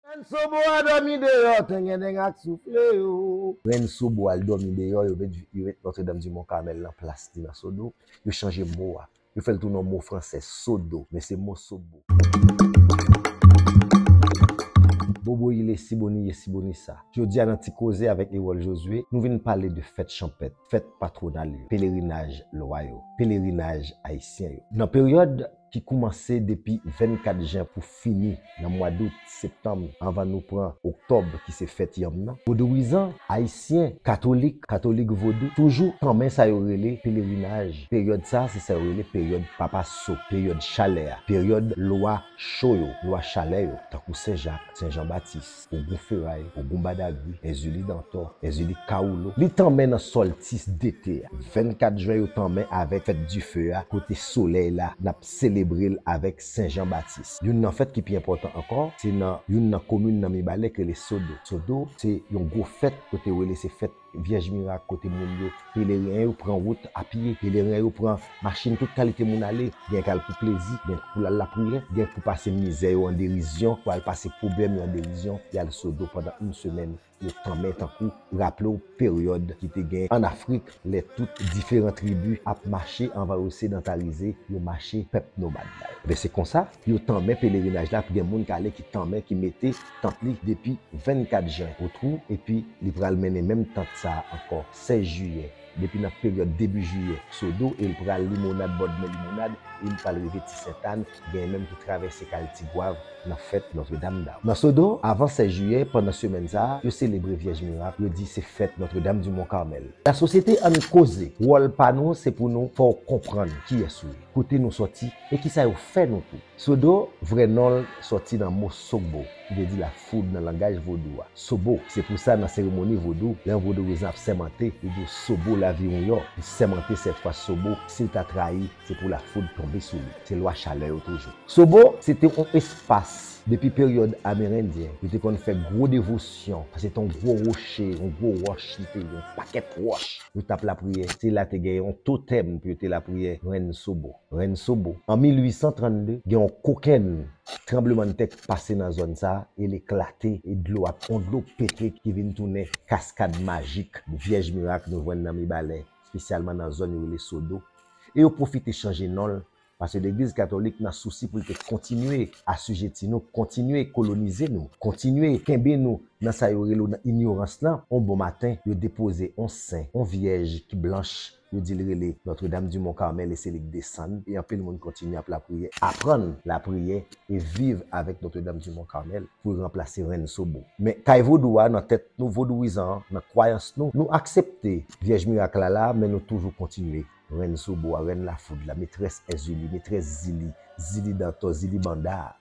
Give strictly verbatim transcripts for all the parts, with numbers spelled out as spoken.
Rèn Sobo a dòmi deyò, tengedeng ak soufle yo. Rèn Sobo al dòmi deyò, yo met, yo met Notre Dame du Mont Carmel nan plas li nan Sodo. Yo chanje mo a. Yo fè l tounen yon mo fransè, Sodo, men se mo Sobo. Bobo ile Siboni ye Siboni sa. Jodi a nan Ti Koze avèk Erol Josué, nou vin pale de fèt chanpèt, fèt patwonal yo, pelerinaj lwa yo, pelerinaj ayisyen yo. Nan peryòd ki koumanse depi vennkat jen pou fini nan mwa dout, septanm, anvan nou pran oktòb ki se fèt yanm nan, vodouyizan, ayisyen, katolik, katolik vodou, toujou tanmen sa yo rele pelerinaj. Peryòd sa, se sa yo rele peryòd Papa So, peryòd chalè a, peryòd lwa cho yo, lwa chalè yo, tankou Sen Jak, Sen Jan Batis, Ogoun Feray, Ogoun Badagri, Èzili Dantò, Èzili Kawoulo. Li tanmen nan sòltis dete a. Vennkat jen yo tanmen avèk fèt dife a, kote solèy la, n ap selebre l avèk Sen Jan Batis. Youn nan fèt ki pi enpòtan ankò, se nan youn nan komin nan Mibalè ki rele Sodo. Sodo, se yon gwo fèt kote yo rele se fèt Vyèj Mirak, kote moun yo, peleren yo pran wout a pye, peleren yo pran machin, tout kalite moun ale, gen k al pou plezi, gen k pou l al lapriyè, gen k pou pase mizè yo an derizyon, pou al pase pwoblèm yo an derizyon, y al Sodo pandan yon semèn, yo tanmen tankou, raple w peryòd ki te gen ann Afrik, lè tout diferan tribi ap mache anvan yo sedantarize, yo mache pèp nomad la yo. Ebyen, se konsa, yo tanmen pelerinaj la, gen moun k ale ki tanmen, ki mete tant li depi vennkat jen, ou twou, epi li pral mennen menm tant sa a ankò, sèz jiyè, depi nan peryòd debi jiyè, Sodo, e l pral Limonad, Bòdmè Limonad, e l pral rive Ti Sentàn, gen menm ki travèse kay Tigwav nan fèt Nòtredam Dam. Nan Sodo, avan sèz jiyè, pandan semèn sa a, yo selebre Vyèj Mirak, yo di se fèt Nòtredam di Mon Kamèl. Lasosyete Ann Koze, wòl pa nou, se pou nou fè w konprann kiyès ou ye, kote nou sòti, e kisa yo fè nou tou. Sodo, vrè non l sòti nan mo Sogbo, ki vle di lafoud nan langaj vodou a. Sobo, se pou sa nan seremoni vodou, lè yon vodouyizan ap sèmante, li di w Sobo lavi w yò. Li sèmante sèt fwa Sobo, si l ta trayi, se pou lafoud tonbe sou li. Se lwa chalè yo toujou. Sobo, se te yon espas, depi peryòd Amerendyen, yo te konn fè gwo devosyon. Se te yon gwo woche, yon gwo wòch, li te yon pakèt wòch. Yo t ap lapriyè. Se la te gen yon totèm pou yo te lapriyè, Rèn Sobo. Rèn Sobo. An mil uit san trannde, gen yon kokenn tranblemanntè k pase nan zòn sa a, e l eklate, e dlo ap, yon dlo pete ki vin tounen kaskad majik, Vyèj Mirak nou jwenn nan Mibalè, espesyalman nan zòn yo rele Sodo. E yo pwofite chanje non l, paske Legliz Katolik nan sousi pou l te kontinye asijeti nou, kontinye kolonize nou, kontinye kenbe nou nan sa yo rele w nan inyorans lan, yon bon maten, yo depoze yon sen, yon vyèj ki blanch, yo di l rele Notre Dame du Mont Carmel, e se li k desann, e anpil moun kontinye ap lapriyè, aprann lapriyè, e viv avèk Notre Dame du Mont Carmel pou ranplase Rèn Sobo. Men kay vodou a, nan tèt nou vodouyizan an, nan kwayans nou, nou aksepte Vyèj Mirak la la, men nou toujou kontinye Rèn Sobo a, Rèn Lafoud la, Metrès Èzili, Metrès Zili, Zili Dantò, Zili Banda a,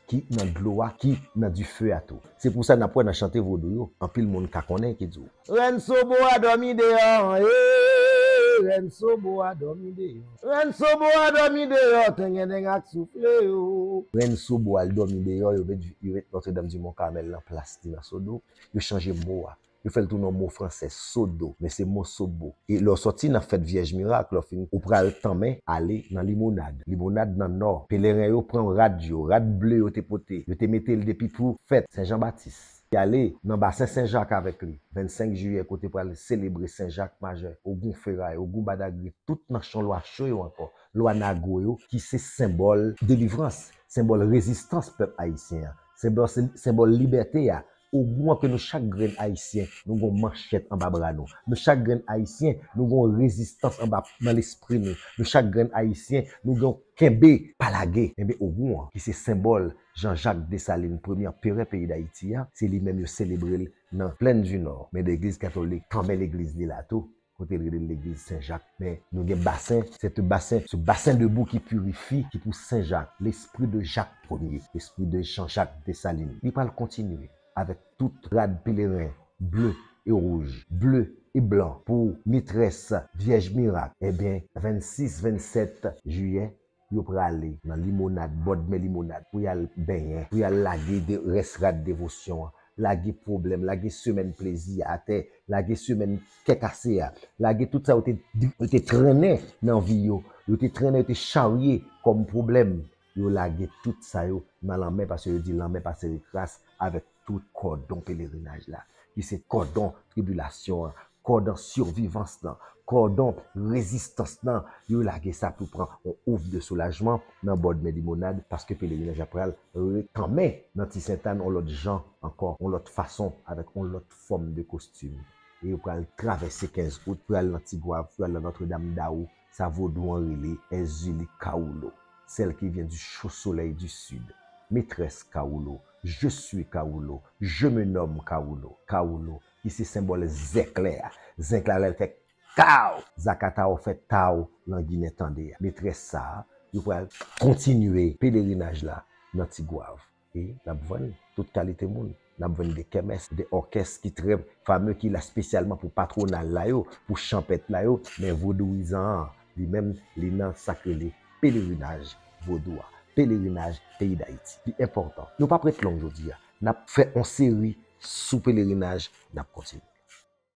ki nan dlo a, ki nan dife a tou. Se pou sa n ap wè nan chante vodou yo, anpil moun ka konnen ki di w, Rèn Sobo a dòmi deyò, ee, Rèn Sobo a dòmi deyò. Rèn Sobo a dòmi deyò, tengedeng ak soufle yo. Rèn Sobo al dòmi deyò, yo met, yo met Notre Dame du Mont Carmel nan plas li nan Sodo, yo chanje mo a. Yo fè l tounen yon mo fransè, Sodo, men se mo Sobo. E lè w sòti nan fèt Vyèj Mirak, lè w fin, ou pral tanmen ale nan Limonad. Limonad nan nò. Peleren yo pran rad yo, rad ble yo te pote. Yo te mete l depi pou fèt Sen Jan Batis. Y ale nan Basen Sen Jak avèk li, vennsenk jiyè, kote pral selebre Sen Jak Majè, Ogoun Feray, Ogoun Badagri, tout nanchon lwa cho yo ankò, lwa Nago yo, ki se senbòl delivrans, senbòl rezistans pèp ayisyen an, senbòl, sen-, senbòl libète a. Ogoun an ke nou chak grenn ayisyen, nou gon manchèt anba bra nou. Nou chak grenn ayisyen, nou gon rezistans anba, nan lespri nou. Nou chak grenn ayisyen, nou gon kenbe, pa lage. Enben, Ogoun an, ki se senbòl Jean-Jacques Dessalines, premye anperè peyi Dayiti a, se li menm yo selebre l nan Plaine du Nord. Men legliz katolik, tanmen legliz li la tou, kote l rele l legliz Sen Jak. Men nou gen basen, se te basen, ce bassin de boue qui purifie, ki pou Sen Jak, l'esprit de Jacques Premier, l'esprit de Jean-Jacques Dessalines. Li pral kontinye avèk tout rad peleren ble e wouj, ble e blan pou Metrès Vyèj Mirak. Ebyen, vennsis, vennsèt jiyè, yo prale nan Limonad, bòdmè Limonad, pou y al benyen, pou y al lage de, rès rad devosyon an, lage pwoblèm, lage semèn plezi a atè, lage semèn kè kase a, lage tout sa yo te, yo te trennen nan vi yo, yo te trennen, yo te charye kòm pwoblèm. Yo lage tout sa yo nan lanmè, paske yo di lanmè pa sere kras avèk tout kòdon pelerinaj la, ki se kòdon tribilasyon an, kòdon sivivans lan, kòdon rezistans lan. Yo lage sa pou pran yon ouf de soulajman nan bòd men limonad, paske pelerinaj la pral retanmen nan Ti Sentàn yon lòt jan ankò, yon lòt fason, avèk yon lòt fòm de kostim. E yo pral travèse kenz out, pral nan Tigwav, pral nan Nòtredam Dawou. Sa vodou an rele Èzili Kawoulo, celle qui vient du chaud soleil du sud. Maîtresse Kawoulo, je suis Kawoulo, je me nomme Kawoulo. Kawoulo, ki se senbòl zèklè a. Zèklè a, lè l fè kaw! Zakata w fè taw lan ginen tande a. Metrès sa a, yo pral kontinye pelerinaj la nan Tigwav. E n ap vann tout kalite moun. N ap vann de kèmès, de òkès ki trè fame, ki la espesyalman pou patwonal la yo, pou chanpèt la yo, men vodouyizan an, li menm, li nan sa k rele pelerinaj vodou a, pelerinaj peyi Dayiti. Li enpòtan. Nou p ap ret long jodi a. N ap fè yon seri sou pelerinaj, n ap kontinye.